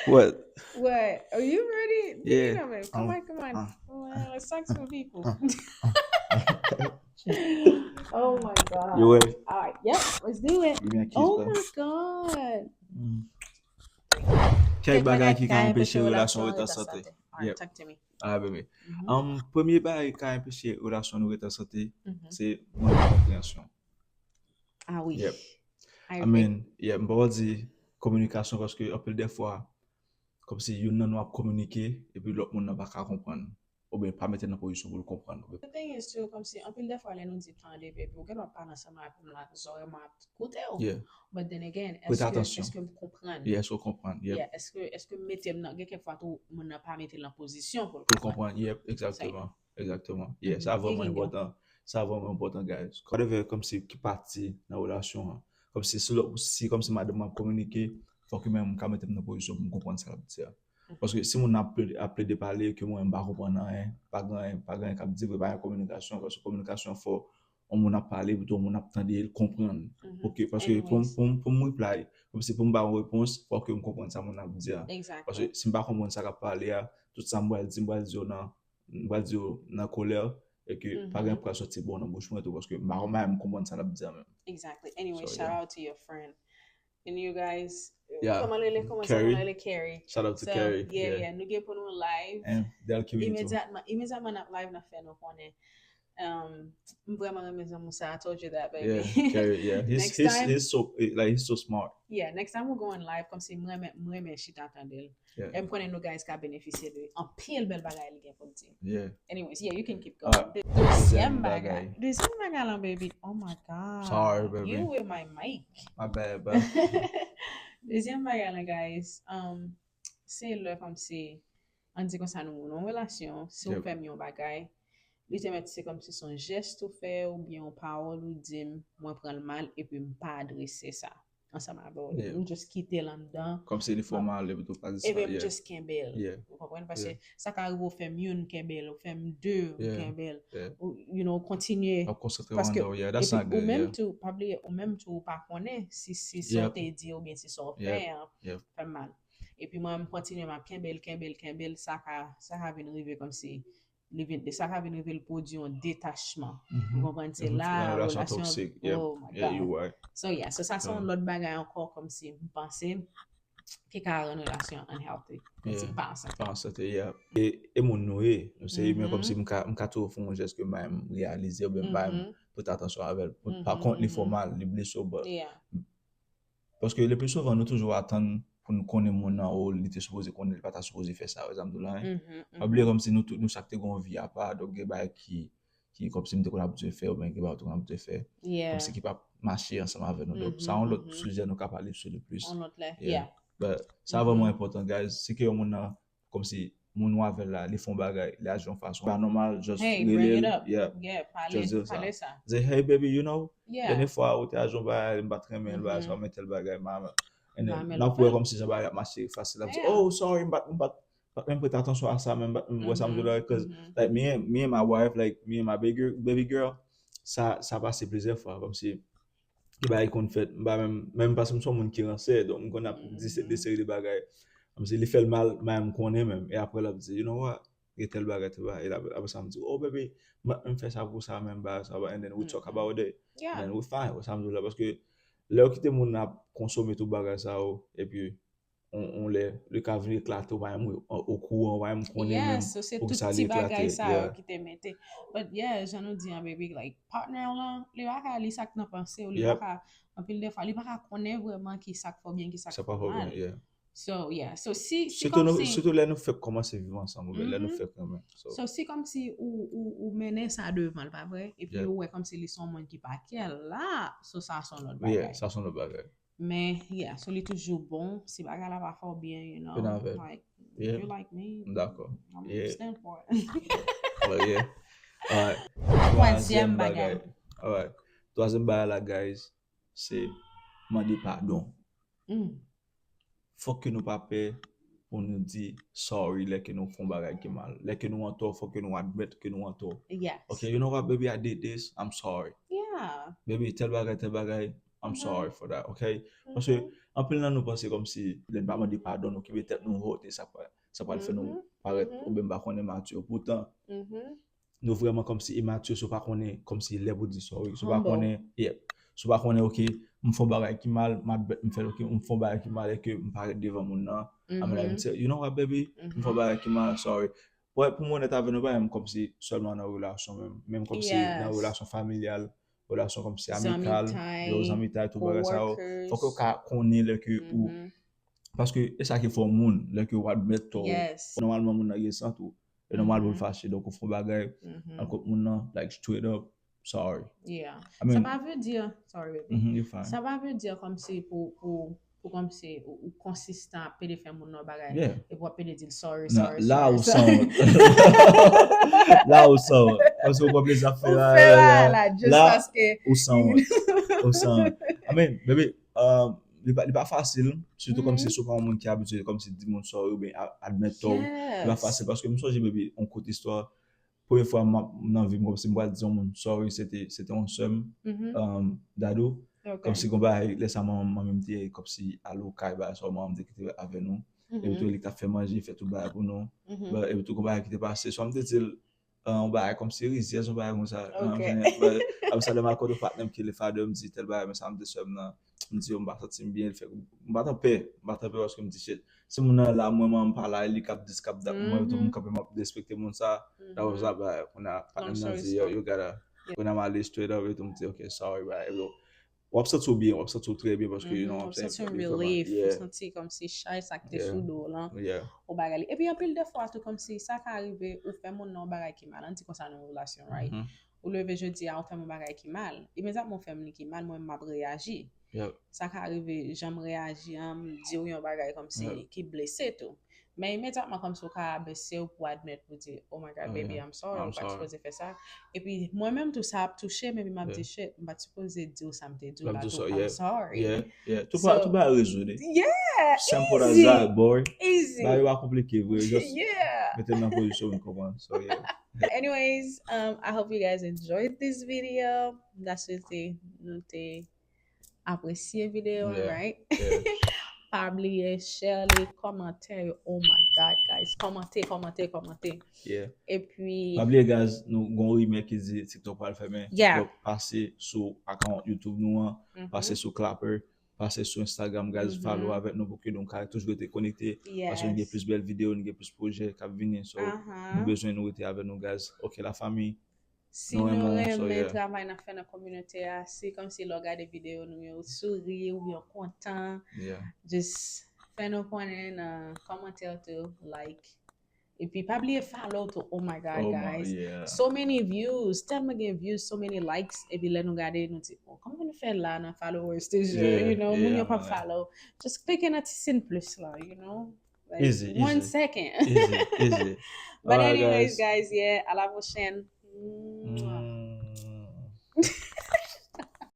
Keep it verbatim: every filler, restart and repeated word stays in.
What? What? Are you ready? Yeah. Come on, come on, come on. Uh, Well, let's talk to the people. uh. Oh my God. You ready? All right, yep, let's do it. Give me a kiss, Oh bro. My God. Mm. Kèk bagay ki ka anpeche relasyon ret an sante. All right, Yep. Talk to me. Ah, bebe. Mhm. Um, premye bagay ki ka anpeche relasyon nou ret an sante, Mhm. se mank konpreyansyon. Ah oui. Yep. I I agree. mean, yeah, m pa di kominikasyon paske anpil de fwa, kòmsi youn nan nou ap kominike, epi lòt moun nan pa ka konprann, oubyen pa mete nan pozisyon pou l konprann. The thing is too, kòmsi anpil de fwa lè nou di tande, baby, ou gen dwa pale ansanm avèk moun la, zòrèy mwen ap koute w. Yeah. But then again, Prête èske attention. Èske m konprann? Yeah, èske w konprann? Yep. Yeah, èske èske m mete m nan, gen kèk fwa tou moun nan pa mete l nan pozisyon pou l Pou konprann. Konprann, yep, exactement. Exactement. Yeah, Mhm. Sa vrèman Bingo. Enpòtan. Sa vrèman enpòtan, guys. Whatever, kòmsi ki pati nan relasyon an. Kòmsi si lò- si kòmsi madanm mwen ap kominike, fòk mwen menm m ka mete m nan pozisyon pou m konprann sa l ap di a. Paske si moun ap plede, ap plede pale, ke mwen m pa konprann anyen, pa gen anyen, pa gen anyen k ap di vre, pa gen kominikasyon, paske kominikasyon fò, yon moun ap pale, epi tou yon moun ap tande, l konprann. Mhm. Ok, paske pou m- Anyways. pou m- pou m reply, kòmsi pou m ba yon repons, fòk ke m konprann sa moun ap di a. Exactly. Paske si m pa konprann sa k ap pale a, tout sa m pral di, m pral di yo nan, m pral di yo nan kolè, e ke pa gen Mhm. pral soti bon nan bouch mwen tou, paske m pa konn m konprann sa l ap di a menm. Exactly. Anyway, So, shout yeah. Out to your friend. And you guys, Yeah. Kòman l rele, kòman sa Carrie. L Rele? Carrie. Shout out to So, Carrie. Yeah, Yeah. Yeah, nou gen pou nou live. And Del Kirito. Imedyatman, imedyatman n ap live, n ap fè nou konnen. Um, m vrèman renmen zanmi sa, I told you that, baby. Yeah, Carrie, yeah. He's, Next he's, time. He's so, like, he's so smart. Yeah, next time we go on live, kòmsi m renmen, m renmen chita tande l. Yeah. E m konnen nou guys ka benefisye de anpil bèl bagay li gen pou l di. Yeah. Anyways, yeah, you can keep All going. right. De- Dezyèm Dezyèm bagay. Bagay. Dezyèm bagay lan, baby. Oh my God. Sorry, baby. You with my mic. My bad, but Dezyèm bagay lan, guys. Um, se lè kòmsi, ann di konsa nou nan yon relasyon, si w Yep. Fè m yon bagay, li te mèt se kòmsi se yon jès ou fè oubyen yon pawòl ou di m, mwen pran l mal epi m pa adrese sa ansanm avè w. Yeah. M just kite l anndan. Kòmsi li fè w mal, epi tou pa di sa. Epi m Yeah. Just kenbe l. Yeah. Ou konprann? Paske sa ka rive w fè m youn kenbe l, ou fè m de ou Yeah. Kenbe l. Yeah. Ou, you know, kontinye. W ap konsantre Paske anndan w, yeah, that's epi not ou good, menm yeah. Tou, pa bliye, ou menm tou ou pa konnen si, si sa w Yep. Te di oubyen si sa w fè Yep. An, Yep. Fè m mal. Epi mwen, m kontinye, m ap kenbe l, kenbe l, kenbe l, sa ka, sa ka vin rive kòmsi, li vin, sa ka vin rive l pwodui yon detachman. Mhm. Ou konprann? Se Mhm. La, Yon relasyon relasyon, toksik, yep. Oh my Yeah, God. You right. So, yeah, so sa se yon Yeah. Lòt bagay ankò kòmsi m panse ki ka rann relasyon unhealthy. Kòmsi Yeah. Pa an sante. Pa an sante, yeah. E, e moun nou ye, nou se imen, Mhm. Kòmsi m ka, m ka toujou fè yon jès ke m pa menm reyalize oubyen m pa menm Mhm. Pote atansyon avè l. Pou- Pa Mhm, kont li fè w mhm. Mal, li blese w, but Yeah. Paske le pli souvan, nou toujou atann pou nou konnen moun nan, o, li te sipoze konnen, li pa ta sipoze fè sa, sa m di w la, hein. Mhm, Pa bliye mhm. Kòmsi nou tout, nou chak te gen yon vi apa, donk gen bagay ki, ki kòmsi m te konn abitye fè, oubyen gen bagay ou te konn abitye fè, Yeah. kòmsi ki pa mache ansanm avè nou. Donk, sa yon lòt Mhm, mhm. Sijè nou ka pale sou li plis. On lòt lè. Yeah. Yeah. But sa Mhm. vrèman enpòtan, guys. Si ke yon moun nan, kòmsi moun ou avè l la, li fè yon bagay, li aji yon fason pa nòmal, just Hey, rele bring it l, up. yeah, Yeah, pale, just di l sa. Pale sa. Di, hey baby, you know, Yeah. Dènye fwa ou te aji yon bagay, m pa t renmen l, bagay sa, Mhm. ou mete l bagay, m pa renmen. And M pa then, renmen n ap l. Wè kòmsi jan bagay ap mache fasil, ap di, Yeah. Oh, sorry, m pa t, m pa t, pa t menm prete atansyon a sa, men m pa t menm wè sa m di w la, 'cause, Mhm. like, me and, me and my wife, like, me and my baby, baby girl, sa, sa pase plizyè fwa, kòmsi, ki bagay konn fèt, m pa menm, menm paske m se yon moun ki ranse, donk m konn ap di se, de Mhm. Seri de bagay, kòmsi li fè l mal, men m konnen menm, e apre l ap di, you know what, gen tèl bagay, tèl bagay, e la, apre sa m di, oh, baby, m pa t menm fè sa pou sa, menm bagay sa, and then we talk Mhm. About it, and Yeah. Then we fine, wè sa m di w la, paske lè w kite moun nan ap konsome tout bagay sa yo, epi, on, on lè, li ka vin eklate, ou pa menm o, okouran, ou pa menm konnen Yeah, menm so se pou tout sa li ti bagay eklate, sa yo yeah. Ki te mete. But yeah, jan nou di an, baby, like, partner w lan, li pa ka, li sa k nan panse w, li pa Yep. Ka, anpil de fwa, li pa ka konnen vrèman ki sa k fè w byen, ki sa k Sa fè pa w fè w byen, mal. Yeah. So, yeah. So, si, si Sitou nou, kòmsi, sitou lè nou fèk kòmanse viv ansanm, oubyen lè nou Mhm. Fèk renmen. So, So, si kòmsi ou, ou, ou mennen sa devan l, pa vre? Epi Yeah. Ou wè kòmsi li se yon moun ki pa kè l la, so sa se yon lòt yeah, bagay. Sa se yon lòt bagay. Men, yeah, so li toujou bon, si bagay la pa fè w byen, you know, Fini avè l. Like, Yeah. You like me, M dakò. I'm Yeah. Stand for it. But yeah. Alright. Twazyèm bagay. Alright. Twazyèm bagay la, guys, se mande padon. Mm. Fòk ke nou pa pè pou nou di sorry lè ke nou fè yon bagay ki mal. Lè ke nou antò, fòk ke nou admèt ke nou antò. Yes. Ok, you know what, baby, I did this, I'm sorry. Yeah. Baby, tèl bagay, tèl bagay, I'm sorry for that, ok? Paske anpil nan nou panse kòmsi lè n pa mande padon, nou kenbe tèt nou wo, e sa pral, sa pral fè nou parèt, oubyen m pa konnen, matye. Poutan, nou vrèman kòmsi imatye, si w pa konnen kòmsi lè pou di sorry, si w pa konnen, yeah, si w pa konnen, ok, m fè yon bagay ki mal, m admèt m fè l, ok, m fè yon bagay ki mal e ke m parèt devan moun nan, I'm like, you know what, baby, m fè yon bagay ki mal, sorry. Pou, pou m onèt avè nou, pa menm kòmsi sèlman nan relasyon menm, menm kòmsi nan relasyon familyal, relasyon kòmsi amikal, yo, zanmitay, tout bagay sa yo, fòk yo ka konnen lè ke ou, paske e sa ki fè yon moun, lè ke ou admèt tò ou, nòmalman moun nan gen sant ou, e nòmal pou l fache, donk ou fè yon bagay, al kot moun nan, like, straight up, sorry. Yeah. I mean, Sa pa vle di, sorry baby. Mhm, you fine. Sa pa vle di kòmsi pou, pou, pou kòmsi ou, ou konsistan ap pede fè moun nan bagay. Yeah. Epi w ap pede di l sorry, Nan, sorry, la sorry, ou sorry. sanwont. La ou sanwont. Paske ou pran plezi ap fè Ou la, fè la, la, la, la, just la, paske ou sanwont. Ou sanwont. I mean, baby, um, li pa, li pa fasil, sitou kòmsi si w pa yon moun ki abitye kòmsi di moun sorry oubyen a- admèt tò ou. Li pa fasil paske m sonje, baby, yon kout istwa. Premye fwa m ap nan vi m kòmsi m pral di yon moun sorry, se te, se te yon sè m, um, Dadou. Kòmsi gon bagay, lè sa manman m te kòmsi al okay bagay sa, manman m te kite avè nou. Epi tou li t ap fè manje, fè tout bagay pou nou. But epi tou gon bagay ki te pase, so m te di l, uh, yon bagay kòmsi rizyèz, yon bagay konsa. Ok. But apre sa lè m al kote patnè m ki le father, m di tèl bagay, men sa m di sè m nan, m di yo m pa santi m byen, l fè, m pa t an pè, m pa t an pè paske m di shit. Si moun nan la, mwen, mwen m pa la, e li k ap dis, k ap dat mwen, tout moun kanpe, m ap derespekte moun sa. That was that, bagay, kounye a patnè m nan di, yo, you gotta, kounye a m ale straight up, epi m di, ok, sorry, bagay, bro. W ap santi w byen, w ap santi w trè byen paske, you know what I'm saying? Ou santi yon relief, ou santi kòmsi chay sa ki te sou do w lan, Yeah. ou bagay li. Epi anpil de fwa tou kòmsi sa ka rive ou fè moun nan yon bagay ki mal, ann di konsa nan yon relasyon, right? Ou leve jodi a, ou fè m yon bagay ki mal. Imedyatman ou fè m li ki mal, mwen m ap reyaji. Yep. Sa ka rive, jan m reyaji an, m di w yon bagay kòmsi ki blese tou. Men imedyatman kòmsi ou ka abese w pou admèt pou di, oh my God, baby, I'm sorry, ou pa t sipoze fè sa. Epi mwen menm tou sa ap touche m, epi m ap di, shit, m pa t sipoze di w sa m te di w la tou, I'm sorry. Yeah, yeah. Tout pa, tout pa rezone. Yeah, Simple as that, boy. Easy. Bagay pa konplike vre, just Yeah. mete l nan pozisyon ou konprann. So, yeah. Anyways, um, I hope you guys enjoyed this video. M ta swete nou te apresye videyo an, Yeah. Right? Yeah. Pa bliye share li, kòmante yo. Oh my God, guys. Kòmante, kòmante, kòmante. Yeah. Epi, Pa bliye, guys, nou gon rimè ki di TikTok pral fèmen. Yeah. Donk, pase sou account YouTube nou an, pase sou Clapper, pase sou Instagram, guys, follow avèk nou pou ke nou ka toujou rete konekte. Paske nou gen Yes. plis bèl videyo, nou gen plis pwojè k ap vini. So, Aha. nou bezwen nou rete avè nou, guys. Ok, la fami. Si Nou nou renmen w, so, renmen yeah. Travay n ap fè nan kominote a, si kòmsi lè w gade videyo nou yo, w souri oubyen w kontan, Yeah. just fè nou konnen nan kòmantè tou, like. Epi pa bliye follow tou. Oh my God, Oh, my, guys. Yeah. So many views, tèlman gen views, so many likes. Epi lè nou gade, nou di, oh, kòman nou fè la nan followers toujou? Yeah, You know, moun yeah, yo pa man. Follow. Just klike nan ti siy plis la, you know? Like, Easy, one easy. second. Easy, easy. But Alright, anyways, guys. Guys, yeah, à la prochaine. Mm.